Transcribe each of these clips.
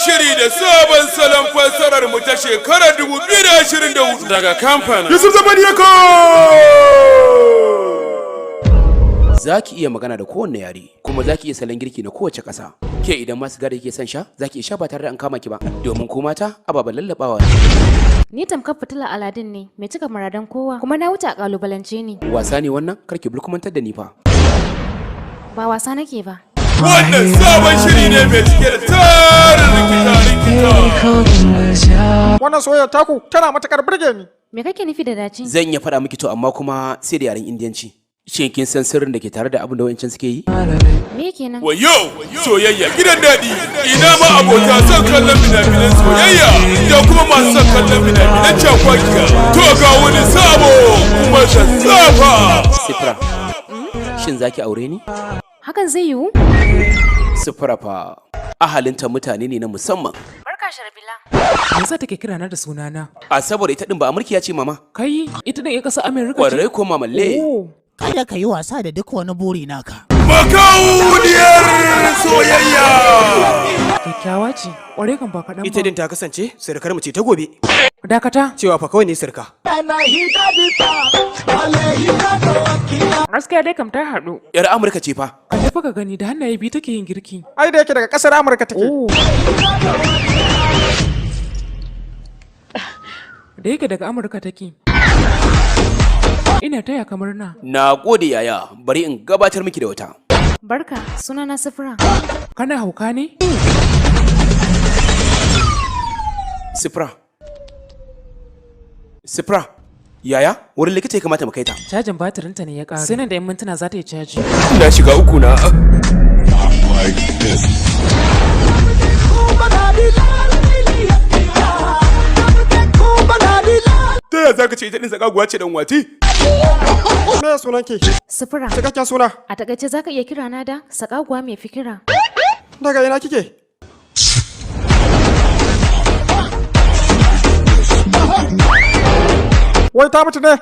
shiri da sabon salon fassarar mu ta shekarar 2024 daga kamfanin Yusuf Zamaniyako! Za ki iya magana da kowanne yare, kuma za ki iya salon girki na kowace ƙasa. Ke, idan ma sigari kike son sha, za ki iya sha ba tare da an kama ki ba, domin ko mata ababen lallaɓawa ne. Ni tamkar fitila Aladin ne mai cika muradan kowa, kuma na wuce a kalubalance ni. Wasa ne wannan? Kar ki bulkumantar da ni fa. Ba wasa nake ba. Wannan sabon shiri ne mai cike da tarin rikita-rikita. Wannan soyayyar taku tana matukar burge ni. Me kake nufi da dace? Zan iya faɗa miki to, amma kuma sai da yaren Indiyanci. Shin kin san sirrin da ke tare da abin da wancan suke yi? Me kenan? Wayo, soyayya gidan daɗi, ina ma abota son kallon fina-finan soyayya da kuma masu son kallon fina-finan cakwakiya. To, ga wani sabo kuma zazzafa. Sifra, shin za ki aure ni? Hakan zai yiwu? Sifra fa ahalinta mutane ne na musamman. Barka, Sharbila. Me yasa take kira na da sunana? A saboda ita din ba Amurkiya ce, mama. Kai, ita din ya kasa Amerika ce? Kwarai ko, mamalle. Oh. Kada ka yi wasa da duk wani buri naka. Makauniyar soyayya. Kyakkyawa ce, ƙwarai kan ba kaɗan Ita ba. din ta kasance surukar mu ce ta gobe. Dakata. Cewa fa kawai ne surka. Gaskiya dai kam ta haɗu. Yar Amurka ce fa. Ka tafi ka gani, da hannaye biyu take yin girki. Ai da yake daga kasar Amurka take. Oh. Da yake daga Amurka take. Ina taya kamar na. Na gode, yaya, bari in gabatar miki da wata. Barka, sunana Sifra. Kana hauka ne? Sifra. Sifra. Yaya, wurin likita ya kamata mu kai ta. Cajin batirinta ne ya ƙare. Sai nan da 'yan mintuna za ta yi caji. Na shiga uku na. Ta yaya zaka ce ita din zakaguwa ce, dan wati? Me sunan ki? Sifra. Cikakken suna. A takaice zaka iya kira na da sakaguwa mai fikira. Daga ina kike? Wai ta mutu ne?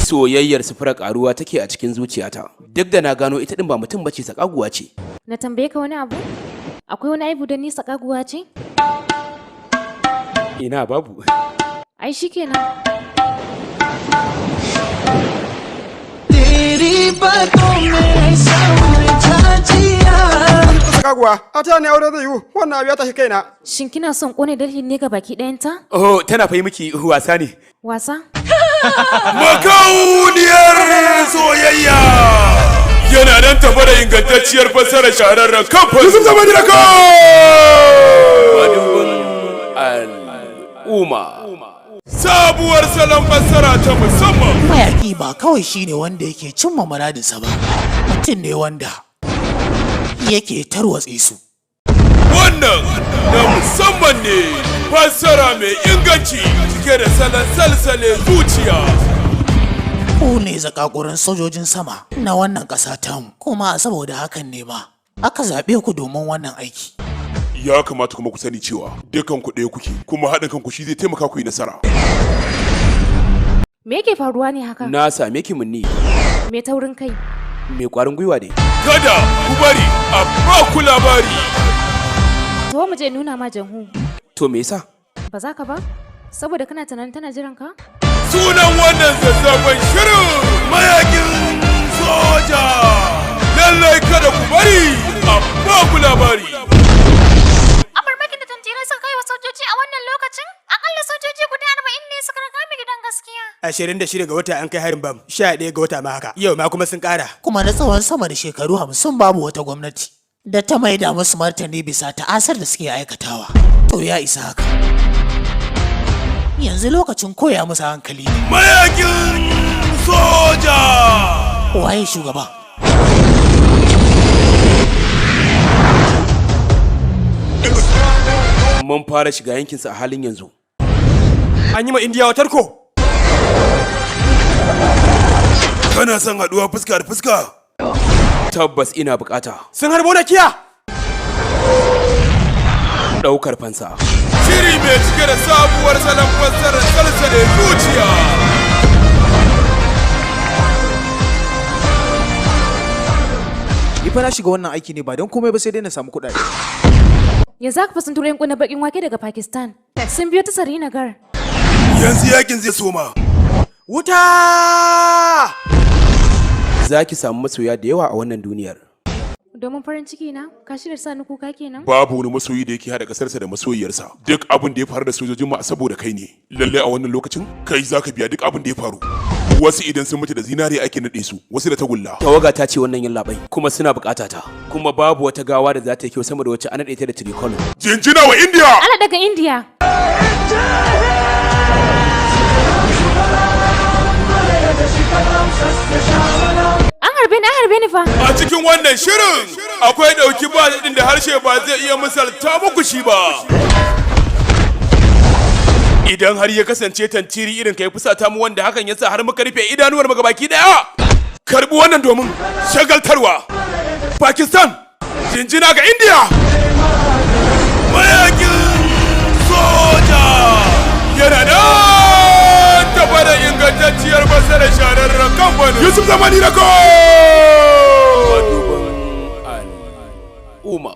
Soyayyar Sifra karuwa take a cikin zuciyata. Duk da na gano ita din ba mutum bace, sakaguwa ce. Na tambaye ka wani abu? Akwai wani aibu don ni sakaguwa ce? Ina, babu. Ai shikenan. Kaguwa, a ta ne aure zai yiwu, wannan abu ya tashi kaina. Shin kina son kone dalilin ne ga baki ɗayanta? Oh, tana fa yi miki wasa ne. Wasa? Makauniyar soyayya. Yana nan tafa da ingantacciyar fassarar shahararren kamfanin Yusuf Zamaniyako! Madubin al'umma. Sabuwar salon fassara ta musamman. Mayaki ba kawai shine wanda yake cimma muradinsa ba, mutum ne wanda yake tarwatse su. Wannan na musamman ne, fassara mai inganci cike da salon salsale zuciya. Ku ne zakakuran sojojin sama na wannan ƙasa tamu, kuma saboda hakan ne ma aka zaɓe ku domin wannan aiki. Ya kamata kuma ku sani cewa dukan ku ɗaya kuke, kuma haɗin kanku shi zai taimaka ku yi nasara. Me yake faruwa ne haka? Na same ki, munni. Me taurin kai? Mai kwarin gwiwa dai. Kada ku bari a ba ku labari. To, mu je nuna ma Janhu. To, me yasa? Ba za ka ba? Saboda kana tunanin tana jiran ka? Sunan wannan zazzafan shirin Mayakin Soja. Lallai kada ku bari a ba ku labari. A farmakin da tantirai suka kai wa sojoji a wannan lokacin, akalla sojoji guda 40 ne suka riga mu gidan gaskiya. 26 ga wata an kai harin bam, 11 ga wata ma haka. Yau ma kuma sun ƙara. Kuma na tsawon sama da shekaru 50 babu wata gwamnati da ta maida musu martani bisa ta'asar da suke aikatawa. To, ya isa haka. Yanzu lokacin koya musu hankali ne. Mayakin Soja. Waye shugaba? Mun fara shiga yankinsa a halin yanzu. An yi ma Indiyawa tarko. Kana son haɗuwa fuska da fuska? Tabbas ina bukata. Sun harbo da kiya. Daukar fansa. Shiri mai cike da sabuwar salon fassarar salsale zuciya. Ni fa na shiga wannan aiki ne ba don komai ba sai dai na samu kuɗaɗe. Yanzu haka fa sun turo 'yan ƙunar baƙin wake daga Pakistan. Sun biyo ta Srinagar. Yanzu yakin zai soma. Wuta! Za ki samu masoya da yawa a wannan duniyar. Domin farin ciki na, ka shirya sa ni kuka kenan? Babu wani masoyi da yake hada kasarsa da masoyiyarsa. Duk abin da ya faru da sojojin mu a saboda kai ne. Lalle a wannan lokacin kai zaka biya duk abin da ya faru. Wasu idan sun mutu da zinare ake nade su, wasu da tagulla. Tawaga ta ce wannan yin labai kuma suna bukata ta. Kuma babu wata gawa da za ta yi kyau sama da wacce an naɗe ta da tricolor. Jinjina wa India! Allah daga India. An harbe ni, an harbe ni fa. A cikin wannan shirin akwai ɗauki ba daɗin da harshe ba zai iya misalta muku shi ba. Idan har ya kasance tantiri irin ka ya fusata mu wanda hakan ya sa har muka rufe idanuwar mu gabaki daya. Karbi wannan domin shagaltarwa. Pakistan, jinjina ga India. Mayakin soja yana nan tafa da ingantacciyar masarar shahararren kamfanin Yusuf Zamani Record. Madubin al'umma.